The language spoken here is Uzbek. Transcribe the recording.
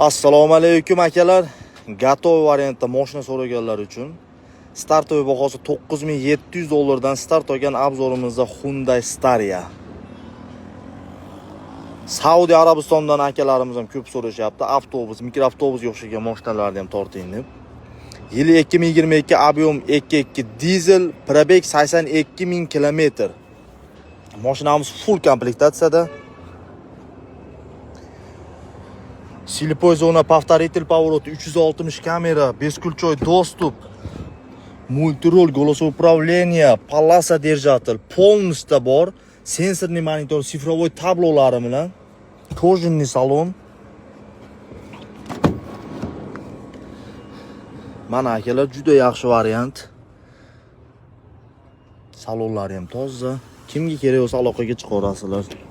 Assalomu alaykum, akalar. Готовый variantda mashina so'raganlar uchun стартовый bahosi 9700 dollardan start olgan обзор imizda Hyundai Staria. Saudiya Arabistonidan akalarimiz ham ko'p so'rashyapti. Avtobus, mikroavtobusga o'xshagan mashinalarni ham torting deb. Yili 2022, объем 2.2 dizel, пробег 82 ming kilometr. Mashinamiz full komplektatsiyada. Слепой зона, повторитель поворота, 360 kamera, бесключевой доступ, мультируль, голосовое управление, полоса держатель, полностью bor. Сенсорный монитор, цифровой tablolari bilan, кожаный salon. Mana, akalar, juda yaxshi variant. Salonlari ham toza. Kimga kerak bo'lsa, aloqaga chiqaverasizlar.